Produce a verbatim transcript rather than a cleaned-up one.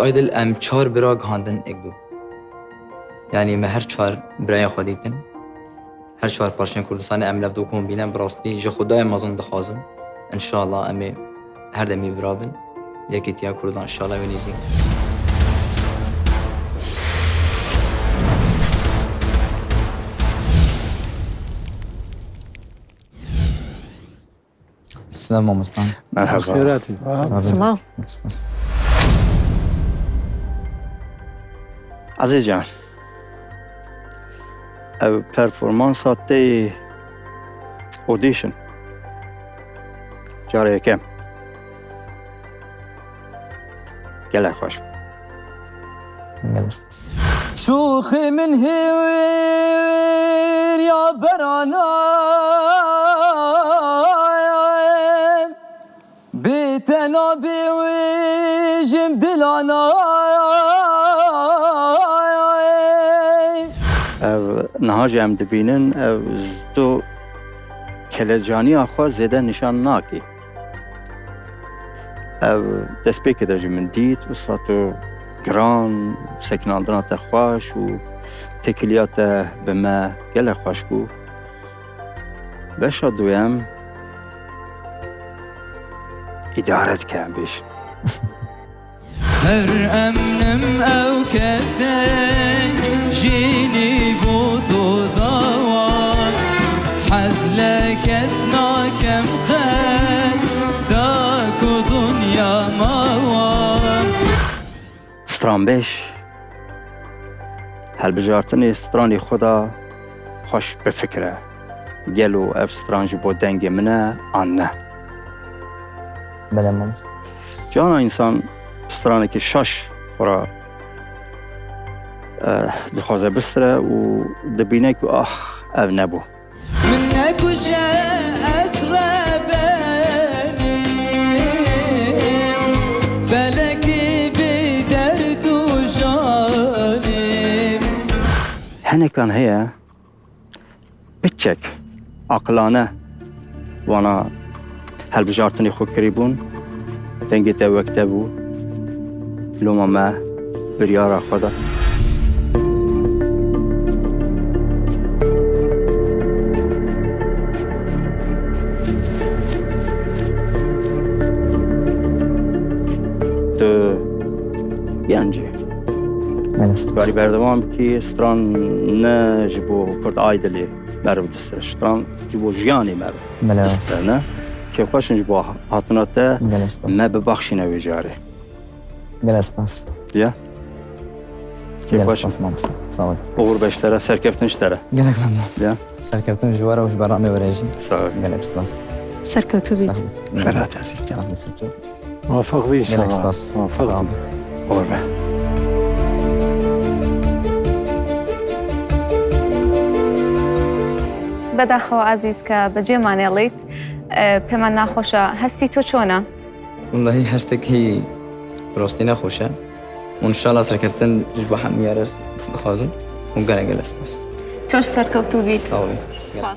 Idol em çar bira gihandin êk du. Yanî me her çar birayên xwe dîtin. Her çar parçeyên Kurdistanê em li hevdû kom bîne, bi rastî ji Xwedayê mezin dixwazim. Înşallah em ê her demî bira bin. Yekîtiya Kurdan înşallah wê nêzî. Silav mamosta. Merhaba. Xêr hatî. Merhaba. Silav. Ezîz can, ev performansa te yê audition, cara yekem. Gelek xweş bû. Gelek spas. Şoxê min hêwêr ya berana, bê te nabêjim dilana. Ev niha jî em dibînin, ev ji to kelecaniya xwe zêde nîşan nake. Ev destpêkê de jî min dît, wisa tu giran, sekinandina te xweş û têkiliya te bi me gelek xweş bû. Beşa duyem îdare dike, em bêjin. Her emnim ew kesê jînî bo to dawa. Hez le kes nakem qet, ta ku dinya mawa. Stranbêj, helbijartinê stranê xwe de xweş bifikire. Gelo ev stran ji bo dengê min e an ne? Belê mamoste. Cana însan stranekî şaş xwe re, eh, dixwaze bistire û dibîne ku, ah, ev nebû. Min nekuje ez rebenim, felekî bi derd û janim. Hinekan heye, piçek aqilane wana helbijartinê xwe kirîbûn, dengê te wek te bû, loma me biryara xwe da. Tu genc î. Belê. Karî berdewam bikî, stran ne ji bo Kurd Idolê meriv distire, stran ji bo jiyanê meriv Belê. distire, ne? Kêfxweş in ji bo hatina te, Gelek spas. me bibaxşîne wê carê. Gelek spas. Ya? Gelek Kêfxweş in. spas mamoste. Sağ ol. Uğur beş te re, serkeftin ji te re. Gelek memnun. Ya? Serkeftin ji we re û ji beramê we re jî. Sağ ol. Gelek spas. Serkewtû bî. Sağ ol. Xerat ezîz can. Sağ ol, serkewtû. Muweffiq bî Gelek inşallah. spas. Muweffiq Sağ ol. bî. Uğur be. Bedaxewa Ezîz ke bi cê me nêlît, e, pê me naxweş e. Hestî to çon e? Wellahî hestekî bi rastî nexweş e. Û înşallah serkeftin ji bo hemûya re dixwazim. Û gelek gelek spas. Çaş serkewtû bî. Sağ olun. Spas.